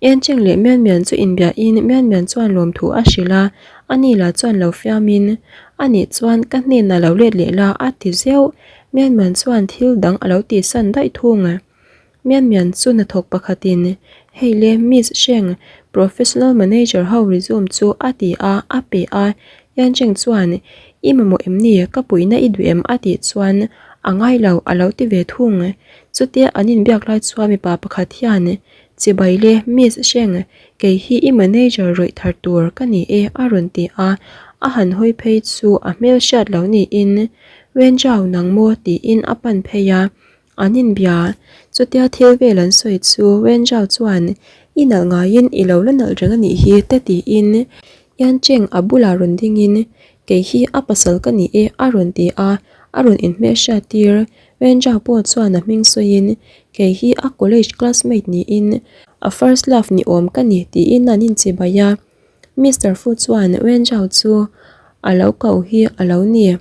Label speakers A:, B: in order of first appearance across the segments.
A: Encheng leh Mian Mian chu inbiahin Mian Mian chuan lawmthu a hrilh a, ani lah chuan lo fiamin, Anih chuan ka hnenah lo let leh la a ti zeuh. Mian Mian chuan thil dang a lo tihsan daih thung. Mian Mian chu hnathawk pakhatin, Hei le Miss Sheng, Professional Manager ho resume chu a ti a, a pe a. Yancheng chuan, I mamawh em ni? Ka puihna i duh em? a tih chuan, A ngai lo, a lo ti ve thung. Chutia an inbiak lai chuan mipa pakhat hian, Chibai le, Miss Sheng, kei hi i manager rawih thar tur ka ni e, a rawn ti a. A han hawi phei chu a hmel hriat lo niin, Wen Zhao nang maw? tiin a pan phei a. An inbia. Chutia thil vel an sawi chu Wen Zhao chuan, I nalh ngaiin i lo la nalh reng a nih hi te tiin Yan Cheng a bulah rawn dingin, Kei hi a pasal ka ni e a rawn ti a, a rawn inhmelhriat tir. Wen Zhao pawh chuan a hming sawiin, Kei hi a college classmate niin a first love ni awm ka ni tiin an inchibai a. Mister Fu chuan Wen Zhao chu a lo ko hi a lo ni.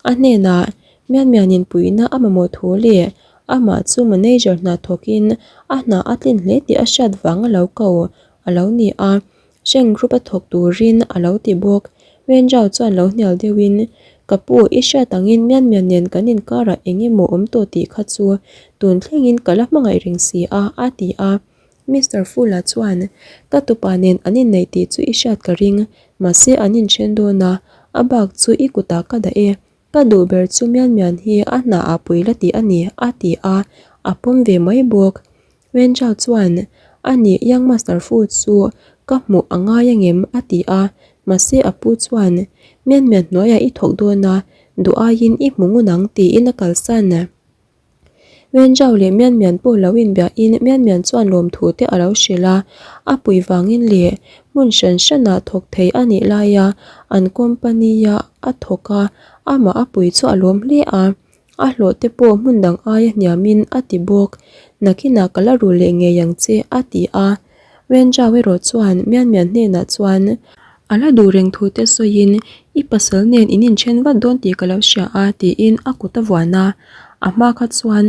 A: A hnenah Mian Mianin puihna a mamawh thu leh amah chu manager hna thawkin a hna a tlin hle tih a hriat vang a lo ko a lo ni a, Sheng Group a thawk turin a lo ti bawk. Wen Zhao chuan lo hnial deuhin, Ka pu, i hriat angin Mian Mian nen kan inkarah eng emaw awm tawh tih kha chu tun thlengin ka la hmangaih reng si a, a ti a. Mister Fulla chuan, Ka tupa nen an inneih tih chu i hriat ka ring, mahse an inthen dawn a, a bak chu i kutah ka dah e. Ka duh ber chu Mian Mian hi a hna ah pui la tih a ni, a ti a, a pawm ve mai bawk. Wen Zhao chuan, A nih, Young Master Fu chu ka hmuh a ngai angem? a ti a, mahse a pu chuan, Mian Mian hnuaiah i thawk dawn a, duh aiin i hmu ngun ang tiin a kalsan. Wen Zhao leh Mian Mian pawh lo inbiahin Mian Mian chuan lawmthu te a lo hrilh a, a pui vangin leh hmun hran hranah thawk thei a nih laia an company-a a thawk a, amah a pui chu a lawm hle a, a hlawh te pawh hmun dang aia hniamin a ti bawk, nakinah ka la rul leh ngei ang che a ti a. Wen Zhao erawh chuan Mian Mian hnenah chuan a la duh reng thu te sawiin i pasal nen in inthen vat dawn tih ka lo hria a tiin a kut a vuan a, a hma kha chuan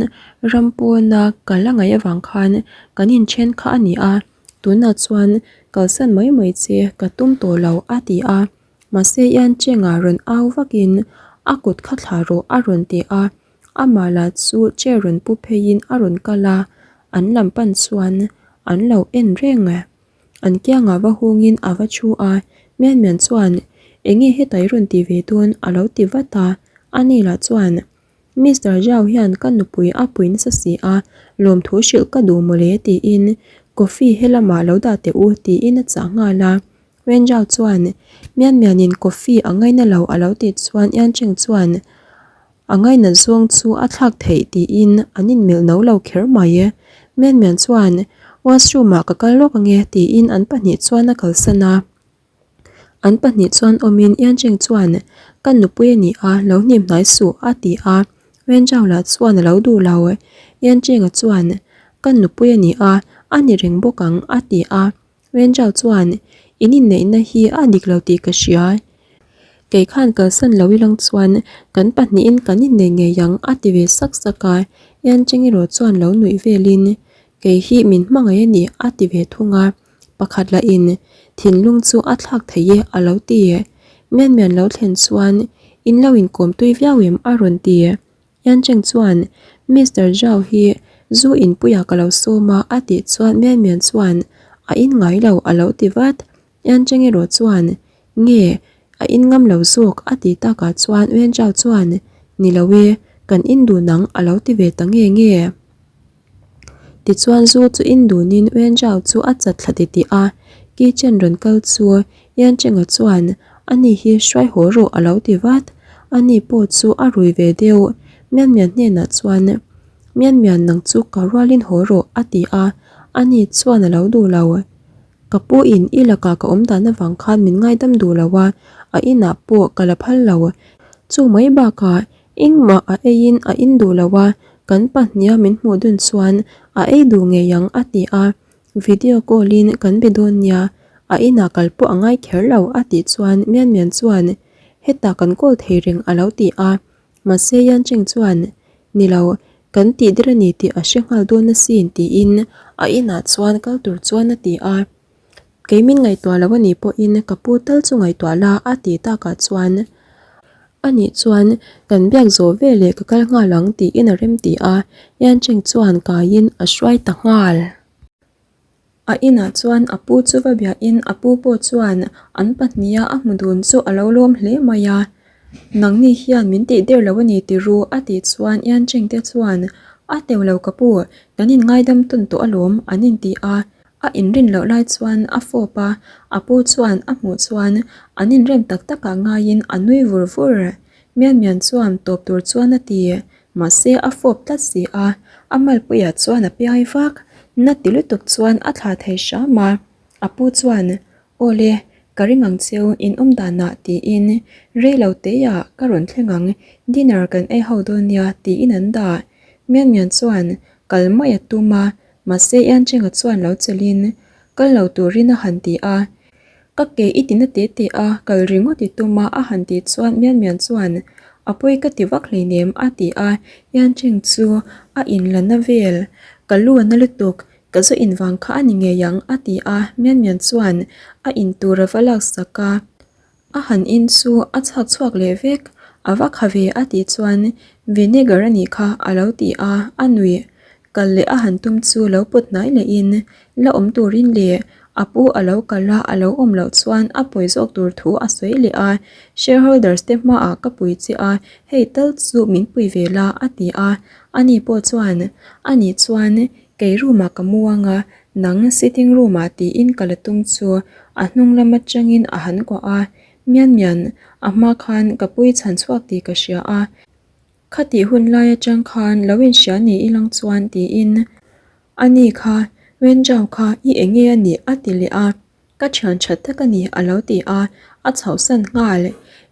A: ram pawna ka la ngaih avang khan kan inthen kha a ni a, tunah chuan kalsan mai mai che ka tum tawh lo a ti a, mahse Yan Cheng-a rawn au vakin a kut kha thlah rawh a rawn ti a, amah lah chu chair rawn pu pheiin a rawn kal a, an lam pan chuan an lo en reng. An kiangah va hungin a va thu a, Mian Mian chuan, Enge heta i rawn ti ve dawn? a lo ti vat a. Ani lah chuan, Mister Zhao hian ka nupui a pui nasa si a, lawmthu hrilh ka duh mawle tiin coffee helamah lo dah teh u tiin a chah nghal a. Wen Zhao chuan, Mian Mianin coffee a ngaina lo a lo tih chuan Yan Cheng chuan, A ngainat zawng chu a thlak theih tiin an inmelh no lo kher mai. Mian Mian chuan, Washroom ah ka kal lawk ange tiin an pahnih chuan a kalsan a. An pahnih chuan awmin Yan Cheng chuan, Ka nupui a ni a, lo hnim hnai suh a ti a. Wen Zhao lah chuan a lo duh lo. Yan Cheng-a chuan, Ka nupui a ni a, a ni reng bawk ang a ti a. Wen Zhao chuan, In inneihna hi a dik lo tih ka hria. Kei khan kalsan lo ilang chuan kan pahnihin kan innei ngei ang a ti ve sak sak a. Yan Cheng erawh chuan lo nuih velin, Kei hi min hmangaih a ni a ti ve thung a. Pakhat lahin, Thinlung chu a thlak thei e a lo ti. Mian Mian lo thlen chuan, In lo inkawm tui viau em a rawn ti. Yan Cheng chuan, Mister Zhao hi zu inpuiah ka lo sawm a, a tih chuan Mian Mian chuan, A in ngai lo, a lo ti vat. Yan Cheng erawh chuan, Nge, a in ngam lo zawk, a ti takah chuan Wen Zhao chuan, Ni lo e, kan in dun ang, a lo ti ve ta nge nge. Tichuan zu chu in dunin Wen Zhao chu a chat thla titih a, kitchen rawn kal chu Yan Cheng-a chuan ani hi hruai haw rawh a lo ti vat. Ani pawh chu a rui ve deuh. Mian Mian hnenah chuan, Mian Mian nang chu ka rualin haw rawh a ti a, ani chuan a lo duh lo. Ka pu in i lakah ka awm dan avang khan min ngaidam duh lo a, a inah pawh ka la phal lo. Chu mai bakah Engmah a eiin a in duh lo a, kan pahniha min hmuh dun chuan a ei duh ngei ang a ti a, video call in kan be dawn nia, a inah kal pawh a ngai kher lo a tih chuan Mian Mian chuan hetah kan call thei reng a lo ti a, mahse Yan Cheng chuan ni lo, Kan tih der a ni tih a hre nghal dawn asin tiin a inah chuan kal tur chuan a ti a. Kei min ngaihtuah lo a nih pawhin ka pu tal chu ngaihtuah la a tih takah chuan a nih chuan kan biak zawh veleh ka kal nghal ang tiin a rem ti a, Yancheng chuan kaiin a hruai ta nghal. A inah chuan a pu chu va biahin a pu pawh chuan an pahniha a hmu dun chu a lo lawm hle mai a, Nangni hian min tih der lo a ni ti ru a tih chuan Yancheng te chuan a teu lo ka pu, kan inngaidam tawn tawh alawm an inti a. A inrin loh lai chuan a fawp a, a pu chuan a hmuh chuan an inrem tak takah ngaiin a nui vur vur. Mian Mian chuan tawp tur chuan a ti, mahse a fawp tlat si a, a malpuiah chuan a piai vak. Na ti lutuk chuan a thlah thei hram a, a pu chuan, Aw le, ka ring ang cheu in awm danah tiin rei lo teiah ka rawn thleng ang, dinner kan ei ho dawn nia tiin an dah. Mian Mian chuan kal mai a tum a, Mahse Iancheng-a chuan lo chelhin kal lo turin a han ti a, Ka ke i tina te te a, kal ringawt i tum a a han tih chuan Mian Mian chuan A pawi ka ti vak hleinem a ti a, Iancheng chu a inla na vel, Ka lu a na lutuk, ka zu in vang kha a ni ngei ang a ti a, Mian Mian chuan a in tur a va laksak a. A han in chu a chhak chhuak leh vek, a va kha ve a tih chuan vinegar a nih kha a lo ti a, a nuih kal leh a han tum chu lo put hnai lehin la awm turin leh a pu a lo kal a, a lo awm loh chuan a pawi zawk tur thu a sawi leh a, shareholders te hmaah ka pui che a, hei tal chu min pui ve la a ti a, ani pawh chuan a nih chuan kei room ah ka mu ang a, Nang sitting room ah tiin ka la tum chu a hnung lam atangin a han kuah a, Mian Mian, a hma khan ka pui chhan chhuak tih ka hria a, khatih hun lai atang khan lo inhria ni ilang chuan tiin a ni kha Wenjao kha i enge a nih a ti leh a, ka thian tha tak a ni a lo ti a, a chhohsan nghal.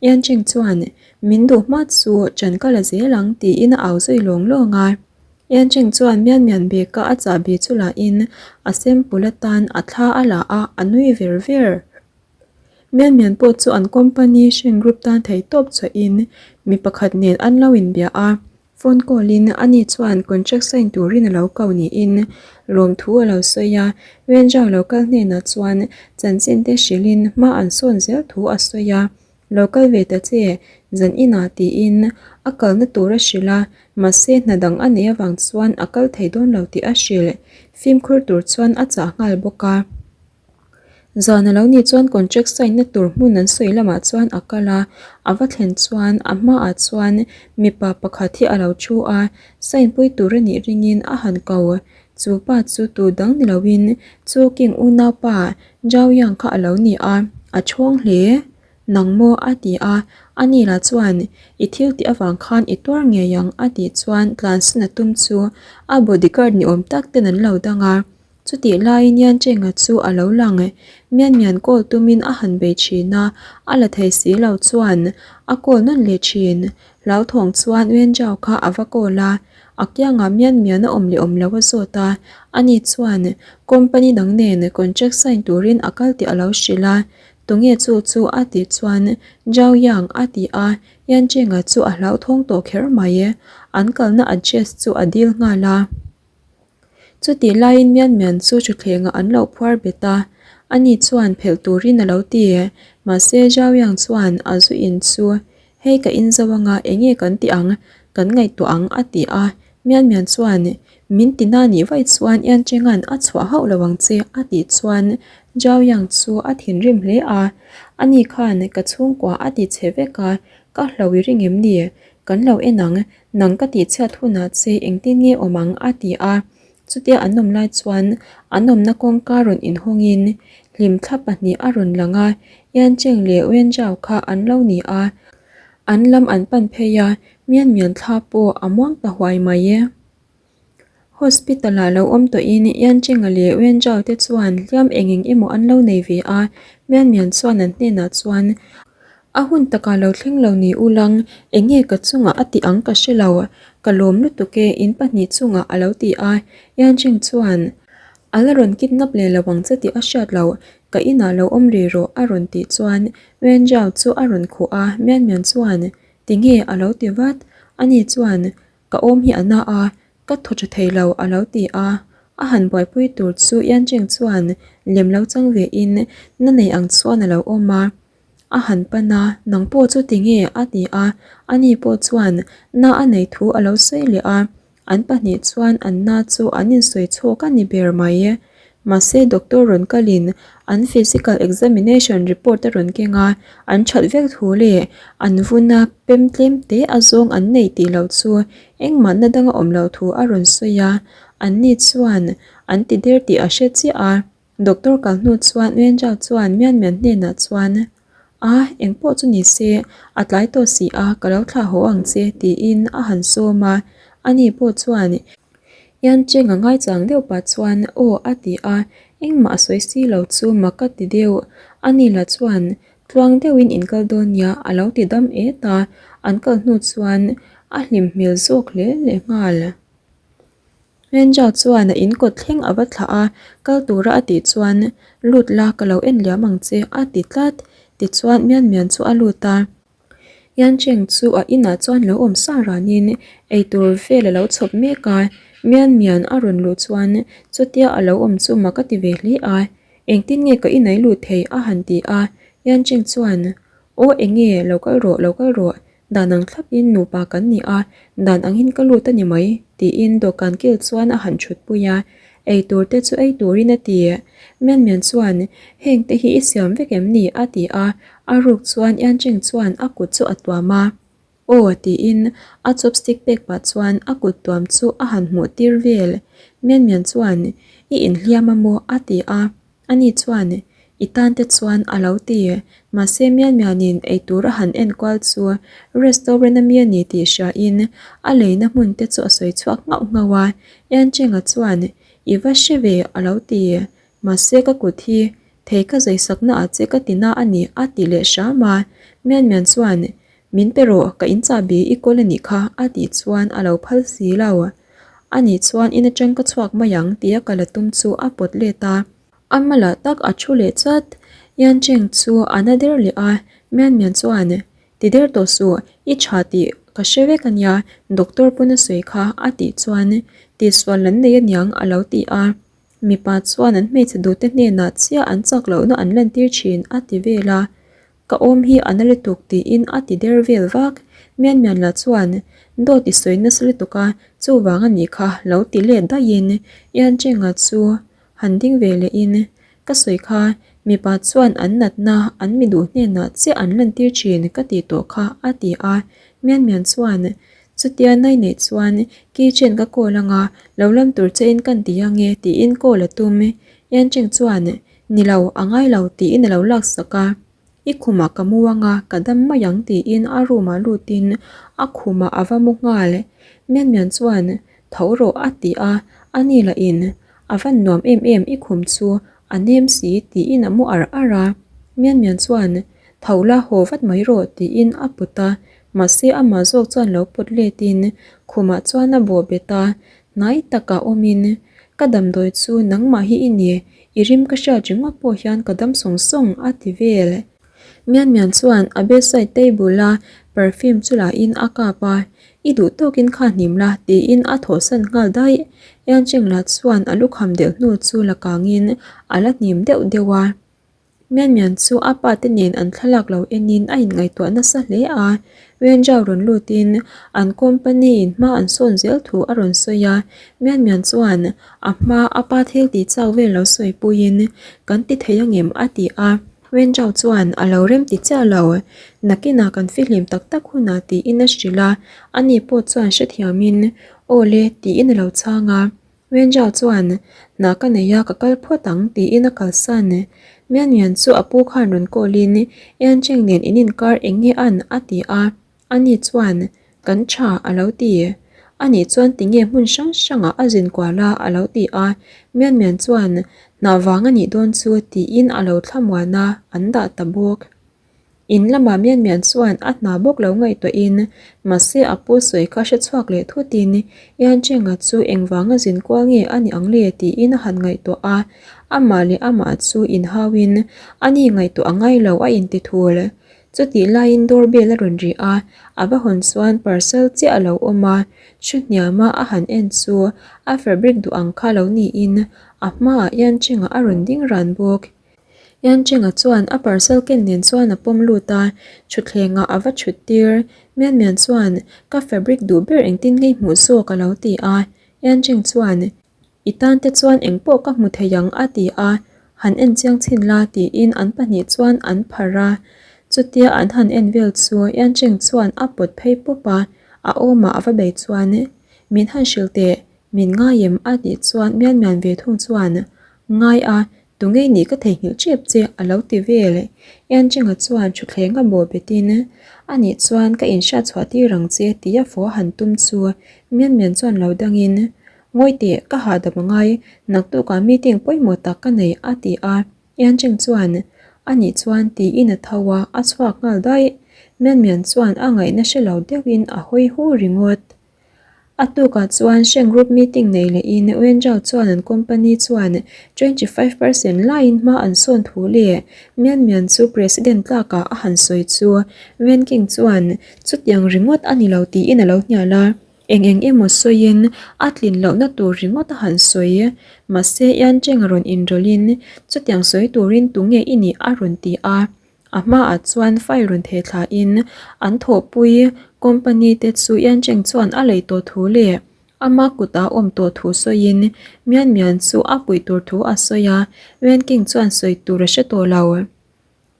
A: Yancheng chuan min duh hma chu ṭan ka la zel ang tiin a au zui lawng lawng a. Yancheng chuan Mian Mian beka a chahbi chu la in a sample atan a thla a la a, a nui ver ver. Mian Mian pawh chu an company Shen Group tan thei tawp chhuah in mi pakhat nen an lo inbia a, phone call in ani chuan contract sign turin a lo ko niin lawmthu a lo sawi a, Wen Zhao lo kal hnenah chuan chanchin te hrilh in hma an sawn zel thu a sawi a. Lo kal ve ta che, zan inah tiin a kalna tur a hrilh a, mahse hna dang a neih avang chuan a kal thei dawn lo tih a hrilh. Fimkhur tur chuan a chah nghal bawk a. Zan a lo nih chuan contract sign na tur hmun an sawi lamah chuan a kal a, a va thlen chuan a hmaah chuan mipa pakhat hi a lo thu a, sign pui tur a nih ringin a han ko. Chu pa chu tu dang ni loin chu King unaupa Zhao Yang kha a lo ni a, a chhawng hle. Nang maw? a ti a, ani lah chuan, I thil tih avang khan i tuar ngei ang a tih chuan tlansan a tum chu a bodyguard ni awm tak ten an lo dang a. Chutih laiin Yan Chenga chu a lo lang. Mian Mian call tumin a han bei thin a, a la thei si lo chuan a call nawn leh thin. Hlauthawng chuan Wen Zhao kha a va call a, A kiangah mian mian a awm leh awm lo a zawt a, ani chuan company dang nen contract sign turin a kal tih a lo hrilh a, tunge chu chu a tih chuan Zhao Yang a ti a, Yan Chenga chu a hlauthawng tawh kher mai, an kalna address chu a dil nghal a. Chutih laiin mian mian chu thutthlengah an lo phuar bet a, ani chuan phelh turin a lo ti, mahse Zhao Yang chuan a zu in chu Hei ka in zo anga enge kan tih ang, kan ngaihtuah ang a ti a, Mian Mian chuan min ti na nih vaih chuan Ian Chenga'n a chhuah hauh lo ang che a tih chuan Zhao Yang chu a thinrim hle a, ani khan ka chhungkua a ti che vek a, ka hlo i ring em ni? Kan lo en ang, nang ka tih chhiat hunah che engtin nge awm ang a ti a, chutia an awm lai chuan an awmna kawngka rawn inhawngin hlimthla pahnih a rawn lang a, Yan Cheng leh Wen Zhao kha an lo ni a, an lam an pan phei a, Mian Mian thla pawh a muang ta huai mai e. Hospital-ah lo awm tawhin Yan Cheng-a leh Wen Zhao te chuan hliam eng eng emaw an lo nei ve a, Mian Mian chuan an hnenah chuan, A hun takah lo thleng lo ni u lang, eng nge ka chungah a tih ang ka hre lo, ka lawm lutuk e, in pahnih chungah a lo ti a, Yan Cheng chuan, A la rawn kidnap leh lo ang che tih a hriat loh, ka inah lo awm rih rawh a rawn tih chuan Wen Zhao chu a rawn khuh a, Mian Mian chuan, Tinge? a lo ti vat. Ani chuan, Ka awm hi a na a, Ka thaw tha thei lo a lo ti a, a han buaipui tur chu Yancheng chuan lem lo chang ve in na nei ang chuan a lo awm a. A han pan a, nang pawh chu tinge a ti a, ani pawh chuan na a nei thu a lo sawi leh a. An pahnih chuan an na chu an insawi chhuak a ni ber mai. Mahse doctor rawn kalin an physical examination report a rawn keng a, an that vek thu leh an vuna pem tlem te a zawng an nei tih loh chu engmah na danga awm loh thu a rawn sawi a, anni chuan an ti der tih a hre chiah a. Doctor kal hnu chuan Wenja chuan Mian Mian hnenah chuan, A, engpawh chu ni se, a tlai tawh si a, ka lo thlah haw ang che, tiin a han sawm a. Ani pawh chuan Yancheng a ngaichang deuh pah chuan, Aw, a ti a, engmah a sawi si lo chu mak ka ti deuh. Ani lah chuan, Tluang deuhin in kal dawn nia, a lo ti dam et a, an kal hnu chuan a hlim hmel zawk hle lehnghal. Renja chuan a in kawt thleng a va thlah a, kal tura a tih chuan, Lut la, ka lo en liam ang che, a ti tlat. Tichuan Mian Mian chu a lut a. Yancheng chu a inah chuan lo awm sa ranin eitur vel a lo chhawp mek a. Mian Mian a rawn luh chuan chutia a lo awm chu mak a ti ve hle a. Engtin nge ka inai lut thei? a han ti a. Yancheng chuan, Aw enge, lo kal rawh, lo kal rawh, Dan ang thlapin nupa kan ni a, dan angin ka lut a ni mai, tiin dawhkan kil chuan a han thutpui a. Ei tur te chu ei turin a ti. Mian Mian chuan, Heng te hi i siam vek em ni? a ti a, a ruk chuan Yancheng chuan a kut chu a tuam a. Aw, tiin a chopstick pek pah chuan a kut tuam chu a han hmuh tir vel. Mian Mian chuan, I inhliam a maw? a ti a. Ani chuan, I tan te chuan a lo ti. Mahse Mian Mianin eitur a han en kual chu restaurant a mi a ni tih hriain a leina hmun te chu a sawi chhuak nghauh nghauh a. Iancheng-a chuan, I va hre ve a lo ti. Mahse ka kut hi thei ka zaisakna ah che ka ti na a ni a ti leh hram a. Mian Mian chuan, Min pe rawh, ka in chahbi i kawl a nih kha a tih chuan a lo phal si lo. A nih chuan in atang ka chhuak mai ang tia ka la tum chu a pawt let a. A hmalah tak a thu leh chat. Yan Cheng chu a na der leh a, Mian Mian chuan, Ti der tawh suh, i tha tih ka hre vek a nia, doctor pawn a sawi kha a tih chuan, Tihsual an nei aniang a lo ti a. Mipa chuan an hmeichhe duhte hnenah chiah an chak lohna an lantir thin a ti vel a. Ka awm hi a na lutuk tiin a ti der vel vak. Mian Mian lah chuan dawt i sawi nasa lutuk a, chuvang a nih kha lo ti let daihin Ian Chenga chu han ding ve lehin ka sawi kha mipa chuan an natna an mi duh hnenah chiah an lantir thin ka tih tawh kha a ti a. Mian Mian chuan chutia nai neih chuan keychain ka call anga lo lam tur chein kan ti ange tiin call a tum. Ian Cheng chuan Ni lo, a ngai lo tiin a lo laksak a. I khumah ka mu anga ka dam mai ang tiin a room ah lutin a khumah a va mu nghal. Mian Mian chuan tho rawh a ti a, a ni lah in a van nuam em em i khum chu a nem si tiin a mu ar ar a. Mian Mian chuan tho la haw vat mai rawh tiin a put a, mahse amah zawk chuan lo pawt letin khumah chuan a bawh bet a, hnai takah awmin ka damdawi chu nangmah hi i ni I rim ka hriat ringawt pawh hian ka dam sawng sawng a ti vel. Mian Mian chuan a bedside table a perfume chu la in a kap a, I duh tawkin kha hnim la tiin a thawhsan nghal daih. Yan Cheng lah chuan a lukham deuh hnu chu la kangin a la hnim deuh deuh a. Mian Mian chu a pa te nen an thlalak lo enin a inngaihtuah nasa hle a, Wenjao rawn lutin an company in hma an sawn zel thu a rawn sawi a, Mian Mian chuan a hma a pa thil tih chak vel lo sawi puiin kan ti thei angem a ti a, Wenjao chuan a lo rem ti chiah lo, nakinah kan fihlim tak tak hunah tiin a hrilh a, ani pawh chuan hrethiamin aw le tiin a lo chhang a. Wenja chuan, Hna ka nei a, ka kal phawt ang, tiin a kalsan. Mian Mian chu a pu khan rawn call in, Yancheng nen in inkar eng nge an? a ti a. Ani chuan, Kan tha, a lo ti. Ani chuan tinge hmun hrang hrangah a zin kual a, a lo ti a. Mian Mian chuan, Hna vang a nih dawn chu, tiin a lo thlamuan a, an dah ta bawk. In lamah Mian Mian chuan a hna bawk lo ngaihtuahin mahse a pu sawi kha hre chhuak leh thutin Yan Chenga chu engvanga zin kual nge a ni ang le tiin a han ngaihtuah a, amah leh amah chu inhauin ani ngaihtuah a ngai lo a inti thul. Chutih laiin door bell a rawn ri a, a va hawn chuan parcel chiah a lo awm a, thu hniama a han en chu a fabric duh ang kha lo niin a hmaah Yancheng-a a rawn ding ran bawk. Yancheng-a chuan a parcel ken nen chuan a pawm lut a, thutthlengah a va thut tir. Mian Mian chuan, Ka fabric duh ber engtin nge i hmuh zawk a lo ti a. Yancheng chuan, I tan te chuan engpawh ka hmu thei ang a ti a, han en chiang chhin la tiin an pahnih chuan an pharh a. Chutia an han en vel chu Yancheng chuan a pawt phei pawp a, a awmah a va bei chuan, Min han hrilh teh, min ngai em? a tih chuan Mian Mian ve thung chuan, Ngai a, tunge nih ka theihnghilh tep che a lo ti vel. Yancheng-a chuan thutthleng a bawh betin, Anih chuan ka inhriat chhuah tir ang che tia fawh a han tum chu Mian Mian chuan lo dangin, Ngawi teh, ka hahdam a ngai, naktukah meeting pawimawh tak ka nei a ti a. Yancheng chuan, Anih chuan tiin a tho a, a chhuak nghal daih. Mian Mian chuan a ngaihna hre lo deuhin a hawi hu ringawt. A tukah chuan Sheng Group meeting nei lehin Wenzhou chuan an company chuan 25% laiin hma an sawn thu leh Mian Mian chu president tlakah a han sawi chu Wen King chuan chutiang ringawt a ni lo tiin a lo hnial a. Eng eng emaw sawiin a tlin lohna tur ringawt a han sawi. Mahse Yancheng a rawn inrawlhin chutiang sawi turin tunge i nih a rawn ti a. A hmaah chuan file rawn theh thlain an thawhpui company te chu Yancheng chuan a lei tawh thu leh ama kutah a awm tawh thu sawiin Mian Mian chu a puih tur thu a sawi a, Wen King chuan sawi tur a hre tawh lo.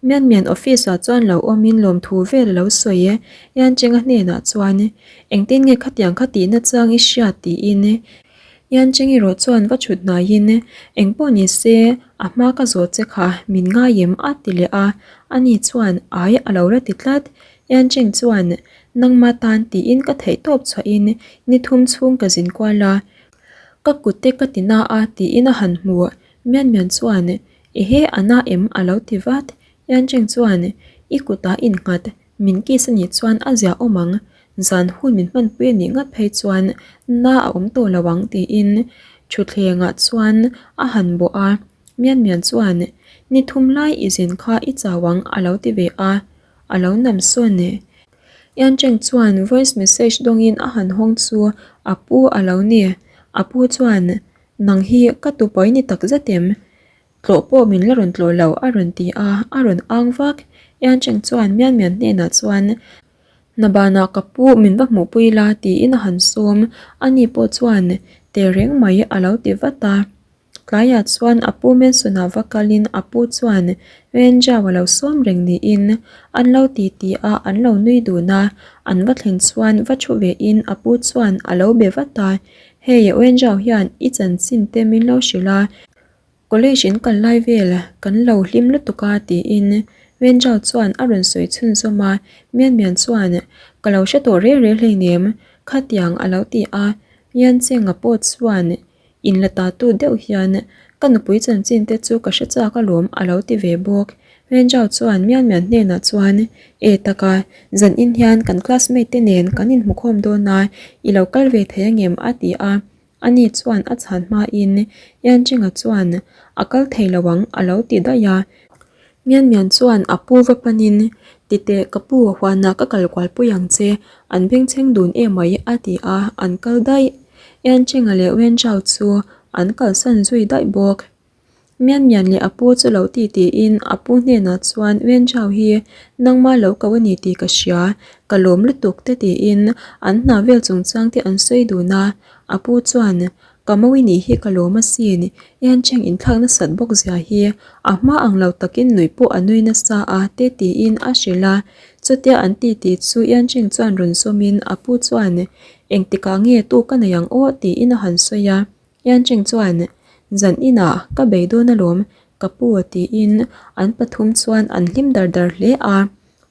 A: Mian Mian office ah chuan lo awmin lawmthu vel a lo sawi e, Yancheng-a hnenah chuan engtin nge khatiang kha tihna chang i hriat tiin Yancheng erawh chuan va chhut hnaiin engpawh ni se a hma ka zawh che kha min ngai em a ti leh a, ani chuan ai a lo la ti tlat. Yancheng chuan nangma tan tiin ka theihtawp chhuahin ni thum chhung ka zin kual a, ka kut te ka ti na a tiin a han hmu. Mian Mian chuan Ehe a na em a lo ti vat. Yancheng chuan I kutah innghat min kiss a nih chuan a zia awm ang, zan hun min hmanpui a nih ngat phei chuan na a awm tawh lo ang tiin thutthlengah chuan a han bawh a. Mian Mian chuan Ni thum lai i zin kha i chau ang a lo ti ve a, a lo nam sawn. Yancheng chuan voice message dawngin a han hawng chu a pu a lo ni. A pu chuan Nang hi ka tupawi ni tak zet em? Tlawh pawh min la rawn tlawh lo a rawn ti a, a rawn ang vak. Yancheng chuan Mian Mian hnenah chuan, Hna banah ka pu min va hmuhpui la tiin a han sawm. Ani pawh chuan Tehreng mai a lo ti vat a. Tlaiah chuan a pu Manson-ah va kalin a pu chuan Renjau a lo sawm reng niin an lo ti ti a, an lo nui dun a. An va thlen chuan va thu vein a pu chuan a lo be vat a. Hei Wenjao hian i chanchin te min lo hrilh a, college in kal lai vel kan lo hlim lutuk a tiin Wenjao chuan a rawn sawi chhunzawm a, Mian Mian chuan ka lo hre tawh rel rel hleinem khatiang a lo ti a, Yan Cheng-a pawh chuan inla ta tu deuh hian ka nupui chanchin te chu ka hre chak alawm a lo ti ve bawk. Renjao chuan Mian Mian hnenah chuan, E taka, zan in hian kan classmate te nen kan inhmukhawm dawn a, i lo kal ve thei angem? a ti a. Ani chuan a chhan hmain Yancheng-a chuan, A kal thei lo ang a lo ti daih a. Mian Mian chuan a pu va panin, Titeh ka pu, huanah ka kal kualpui ang che, an bengchheng dun emai a ti a, an kal daih. Yancheng-a leh Wenjao chu an kalsan zui daih bawk. Mian Mian leh a pu chu lo ti tiin a pu hnenah chuan Wenchao hi nangma lo ko a ni tih ka hria, ka lawm lutuk te tiin an hna vel chungchang te an sawi dun a. A pu chuan Ka mawi nih hi ka lawm asin, Yancheng inthlak nasat bawk zia hi a hma ang lo takin nuih pawh a nui nasa a te tiin a hrilh a. Chutia an ti tih chu Yancheng chuan rawn zawmin a pu chuan Engtikah nge tu ka nei ang aw tiin a han sawi a. Yancheng chuan, Zan inah ka bei dawn alawm, ka pu tiin an pathum chuan an hlim dar dar hle a.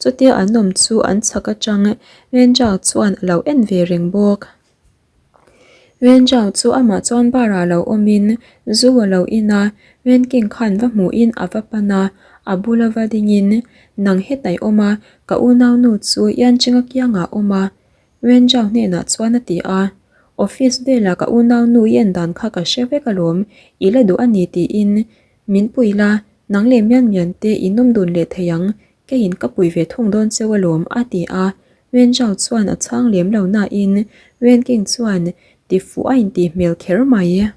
A: Chutia an awm chu an chhak atang Renjao chuan a lo en ve reng bawk. Renjao chu amah chuan bar ah lo awmin zu a lo in a, Renking khan va hmuhin a va pan a, a bula va dingin, Nang heta i awm a, ka unaunu chu Yancheng-a kiangah a awm a, Renjao hnenah chuan a ti a, Office velah ka unaunu i en dan kha ka hre vek alawm, i la duh a ni tiin min pui la, nang leh Mian Mian te in awm dun leh thei ang, Keiin ka pui ve thung dawn cheu alawm, a ti a. Wen Zhao chuan a chhang lem lo nain Wen King chuan ti fuh a intih hmel kher mai.